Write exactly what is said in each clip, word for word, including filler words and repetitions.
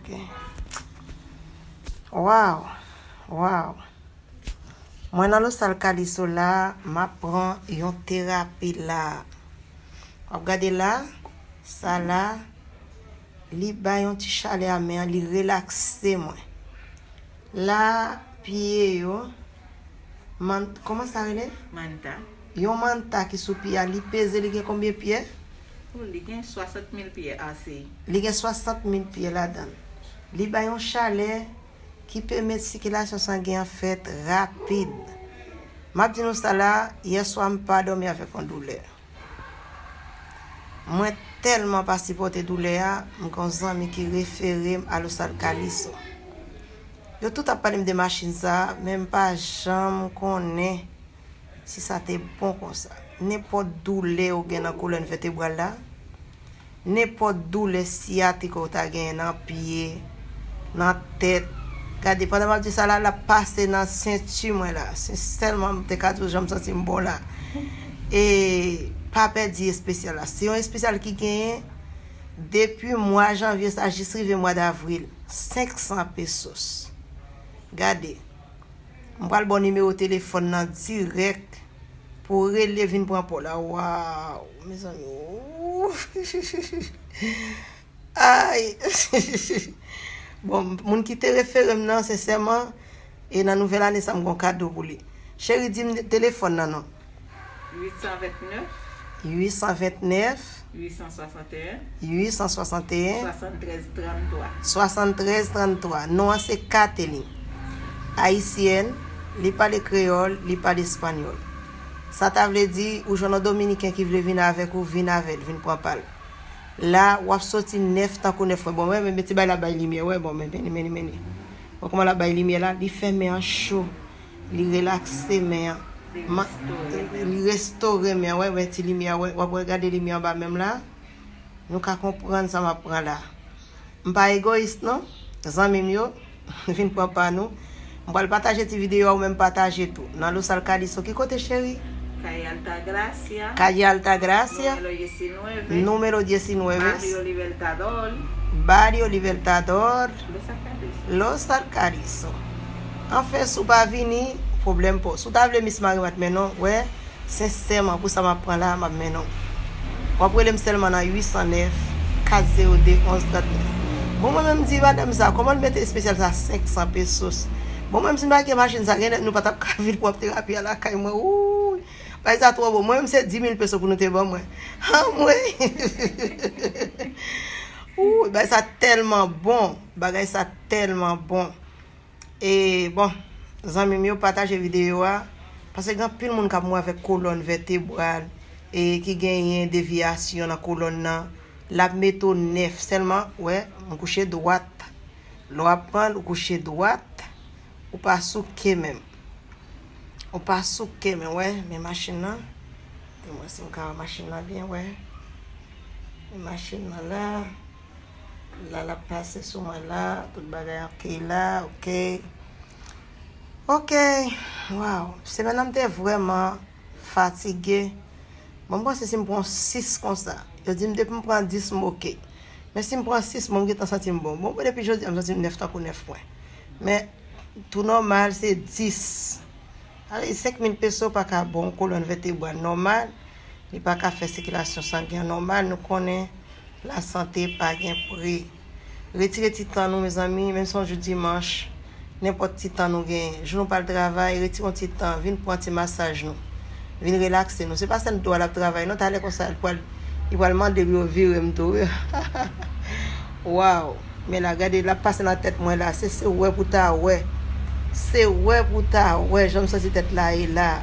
Ok. Waw. Waw. Mwen nan Losal Kaliso la, m ap pran yon terapi la. W ap gade la, sa la, li bay yon ti chalè a men an, li relakse mwen. La, pye yo, man, kòman sa rele? Manta. Yon manta ki sou pye a, li peze, li gen konbyen pye? Oh, li gen swasant mil pye ase. Li gen swasant mil pye ladan l. Li bay yon chalè ki pèmèt sikilasyon sangen an fèt rapid. M ap di nou sa la, yè swa m pa dòmi avèk yon doulè. Mwen tèlman pa sipòte doulè a, m gen yon zanmi ki refere m a Losal Kaliso. Yo tout ap pale m de machin sa, men m pa janm konnen si sa te bon konsa. Nenpòt doulè ou gen nan kolòn vètebral la, nenpòt doulè siyatik ou ta genyen nan pye, nan tèt, gade, pandan m ap di sa la, l ap pase nan senti mwen la. Sensèman, m te ka di w jan m santi m bon la. E pa pèdi espesyal la. Se yon espesyal ki genyen depi mwa janvye sa jis rive mwa davril. Senk san pesos. Gade. M pral ba w nimewo telefòn nan dirèk pou w rele vin pran pa w la. Waw, mezanmi. Ooh. Ay. Bon, moun ki te refere m nan, sensèman, e nan nouvèl ane sa, m gon kado pou li. Cheri, di m telefòn nan non. Uit san vennèf. Uit san vennèf. Uit san swasanteyen. Uit san swasanteyen. Swasanntrèz tranntwa. Swasanntrèz tranntwa. Non an se Katelin. Ayisyèn, li pale kreyòl, li pale espanyòl. Sa ta vle di, ou jwenn yon dominiken ki vle vin avèk ou, vin avè l, vin pran pa l. La, w ap soti nèf tankou nèf mwen. Bon, mwen renmen ti bay la bay limyè, wè, bon, men, men, men, men. Bon, kòman l ap bay limyè la? Li fè men an cho. Li relakse men an. Li restore men an. Li restore men an. Wè, wè, ti limyè, wè, w ap wè, gade limyè anba men m la. Nou ka konprann sa m ap pran la. M pa egoyis, non. Zanmi m yo, vin pran pa nou. M pral pataje ti videyo a, ou menm pataje tou. Nan Losal Kaliso, ki kote, cheri? Calle Altagracia. Calle Altagracia. Número diecinueve. Número diecinueve. Barrio Libertador. Barrio Libertador. Los Alcarrizos. Los Alcarrizos. Anfen, si w pa vini, pwoblèm pa w. Si w ta vle Miss Marie Mat, men non, wè, sensèman, pou sa m ap pran la, m ap mennen w. W ap rele m sèlman nan uit san nèf, kat zewo de, onz trant nèf. Bon, mwen menm di madanm sa, kòman l mete espesyal sa senk san pesos? Bon, mwen menm si m pa gen machin sa, gen lè nou pa t ap ka vin pran terapi a lakay mwen. Wouy! Bagay sa twò bon. Mwen menm se dis mil peso pou nou te ban mwen. Anmwey! Wouy, bagay sa tèlman bon. Bagay sa tèlman bon. E, bon, zanmi m yo, pataje videyo a, paske gen anpil moun k ap mouri avèk kolòn vètebral, e ki genyen devyasyon nan kolòn nan, l ap mete w nèf. Sèlman, wè, m kouche dwat. Lè w ap pran l, ou kouche dwat, ou pa souke menm. Ou pa souke menm, wè, men machin nan. Di mwen si m ka wè machin nan byen, wè. Men machin nan la. La, l ap pase sou mwen la. Tout bagay ok la, ok. Ok. Waw. Semèn nan m te vrèman fatige. Bon, m panse si m pran sis konsa. Yo di m depi m pran dis m ok. Men si m pran sis, bon, m gentan santi m bon. Bon, depi jodi a, m santi m nèf tankou nèf mwen. Men, tou nòmal, se dis. Ale, senk mil peso pa ka ba w yon kolòn vètebral nòmal, li pa ka fè sikilasyon sangen an nòmal, nou konnen lasante pa gen pri. Retire ti tan nou, mezanmi, menm si yon jou dimanch, nenpòt ti tan nou genyen. Jou nou pral travay, retire yon ti tan, vin pran ti masaj nou. Vin relakse nou. Se pa sèl dwa l ap travay, non, talè konsa, li pral, li pral mande pou yo vire m tou, wi. Waw! Men la, gade, l ap pase nan tèt mwen la. Se, se wè pou ta wè. Se wè pou ta wè jan m santi tèt la ye la.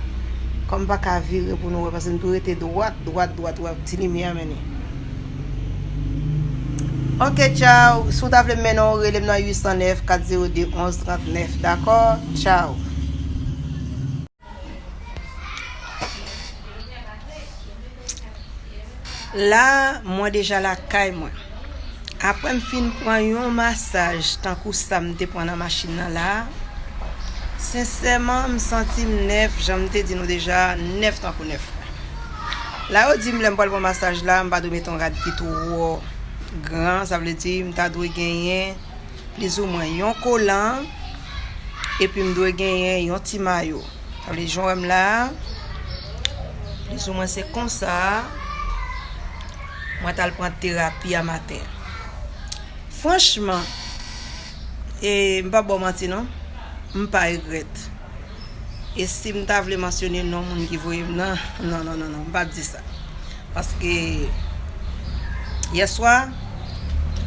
Kòm m pa ka vire pou nou wè, paske m tou rete dwat, dwat, dwat, dwat. Ti limyè a mennen. Ok, tchaw. Si w ta vle m mennen w, rele m nan uit san nèf, kat zewo de, onz trant nèf. Dakò? Tchaw. La, mwen deja lakay mwen. Apre m fin pran yon masaj tankou sa m te pran nan machin nan la, sensèman, m santi m nèf, jan m te di nou deja, nèf tankou nèf. La, yo di m lè m pral pran masaj la, m pa dwe mete yon rad ki twò gran, sa vle di m ta dwe genyen plizoumwen yon kolan, epi m dwe genyen yon ti mayo. Sa vle di, jan w wè m la a, plizoumwen se konsa, mwen t al pran terapi a maten. Franchman, e, m p ap ba w manti non, m pa regrèt. E si m ta vle mansyone non moun ki voye m nan, non, non, non, non, m p ap di sa. Paske yèswa,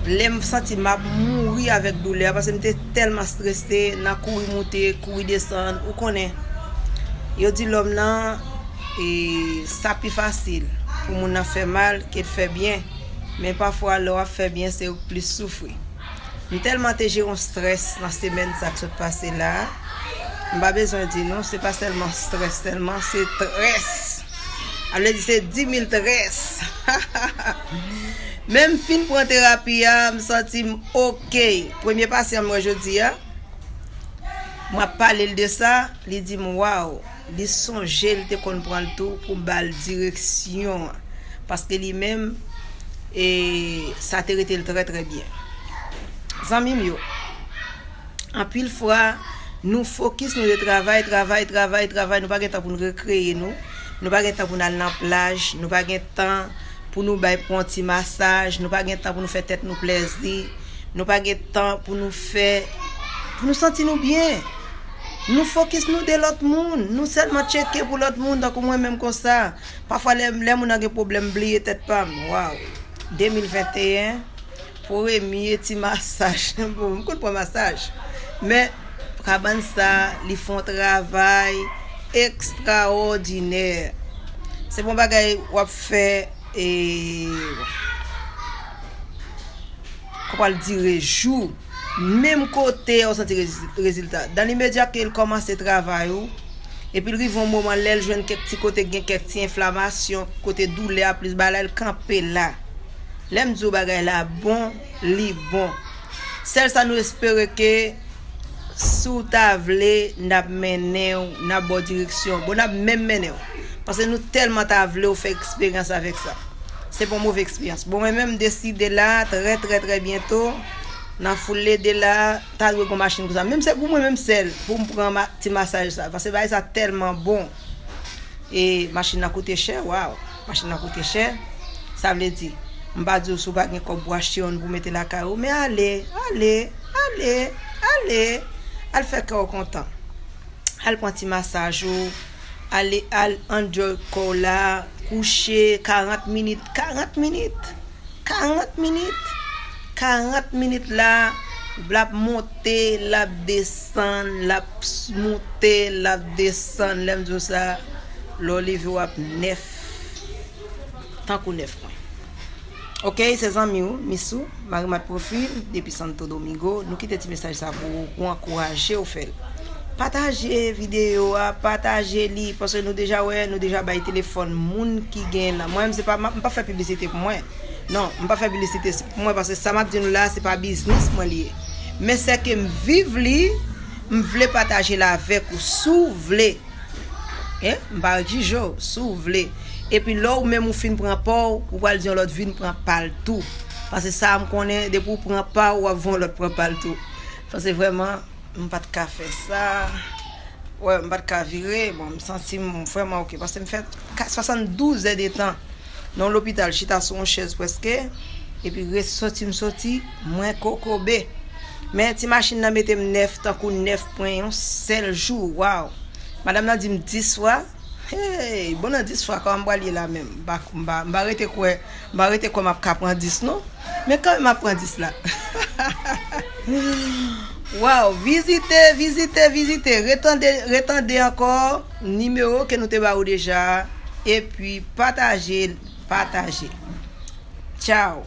lè m santi m ap mouri avèk doulè a, paske m te tèlman strese, nan kouri moute, kouri desann, ou konnen. Yo di lòm nan, e, sa pi fasil pou moun nan fè mal ke l fè byen. Men pafwa, lè w ap fè byen, se ou k plis soufri. M tèlman te jere yon strès nan semèn sa k sot pase la. M pa bezwen di nou, se pa sèlman strès sèlman, se très. A vle di se dis mil très. Men m fin pran terapi a, m santi m oke. Premye pasyan m wè jodi a, m ap pale l de sa, li di m, waw, li sonje l te konn pran l tou pou m ba l direksyon an. Paske li menm, e, sa te rete l trè, trè byen. Zanmi m yo, anpil fwa, nou fokis, nou de travay, travay, travay, travay, nou pa gen tan pou n rekreye nou, nou pa gen tan pou n al nan plaj, nou pa gen tan pou nou bay pou yon ti masaj, nou pa gen tan pou nou fè tèt nou plèzi, nou pa gen tan pou nou fè, pou nou santi nou byen. Nou fokis nou de lòt moun, nou sèlman tcheke pou lòt moun, tankou mwen menm konsa. Pafwa lè, lè moun nan gen pwoblèm, m bliye tèt pa m. Waw! De mil venteyen, premye ti masaj. Bon, m konn pran masaj. Men, kabann sa, li fè yon travay ekstraòdinè. Se pa yon bagay w ap fè, e, kòman w ap dire jou. Menm kote a, w santi rezi-, rezilta. Dan limedya ke l kòmanse travay ou, epi l rive yon moman, lè l jwenn kèk ti kote k gen kèk ti enflamasyon, kote doulè a plis bagay la, l kanpe la. Lè m di w bagay la bon, li bon. Sèl sa nou espere ke si w ta vle, n ap mennen w, n ap ba w direksyon. Bon, n ap menm mennen w. Paske nou tèlman ta vle w fè eksperyans avèk sa. Se pa yon move eksperyans. Bon, mwen menm m deside la, trè, trè, trè byento, nan foule de la, ta dwe gon machin konsa. Menm se pou mwen menm sèl, pou m pran ma-, ti masaj sa. Paske bagay sa tèlman bon. E machin nan koute chè, waw. Machin nan koute chè. Sa vle di, m pa di w si w pa gen kòb pou w achte youn pou w mete lakay ou, men ale, ale, ale, ale. Al fè kè w kontan. Al pran ti masaj ou. Ale, al enjoy kò w la. Kouche karant minit, karant minit. Karant minit. Karant minit la, l ap monte, l ap desann, l ap s-, monte, l ap desann. Lè m di w sa, lè w leve w ap nèf. Tankou nèf mwen. Oke, se zanmi w, Missou, Marie Mat Profil, depi Santo Domingo. Nou kite ti mesaj sa pou ou, pou ankouraje w fè l. Pataje videyo a, pataje li, paske nou deja wè, nou deja bay telefòn moun ki gen la. Mwen menm, se pa, m pa fè piblisite pou mwen. Non, m pa fè piblisite pou mwen, paske sa m ap di nou la, se pa biznis mwen li ye. Men sèke m viv li, m vle pataje l avèk ou, si w vle. Hein? M pa jije w, si w vle. Epi lè w menm ou fin pran pa w, ou pral di yon lòt vin pran pa l tou. Paske sa a m konnen, depi w pran pa w, w ap voye yon lòt pran pa l tou. Paske vrèman, m pa t ka fè sa. Wè, m pa t ka vire. Bon, m santi m vrèman oke. Paske m fè ka-, swasanndouz èdtan nan yon lopital, chita sou yon chèz prèske. Epi resòti m sòti, mwen kokobe. Men ti machin nan mete m nèf, tankou nèf pwen yon sèl jou. Waw! Madanm nan di m dis fwa. Hey, bon, nan dis fwa, kòman m pral ye la menm? M pa, m pa, m pa rete kwè, m pa rete kwè m ap ka pran dis non. Men kanmenm m ap pran dis la. Waw, vizite, vizite, vizite. Retande, retande ankò nimewo ke nou te ba ou deja. Epi pataje, pataje. Tchao.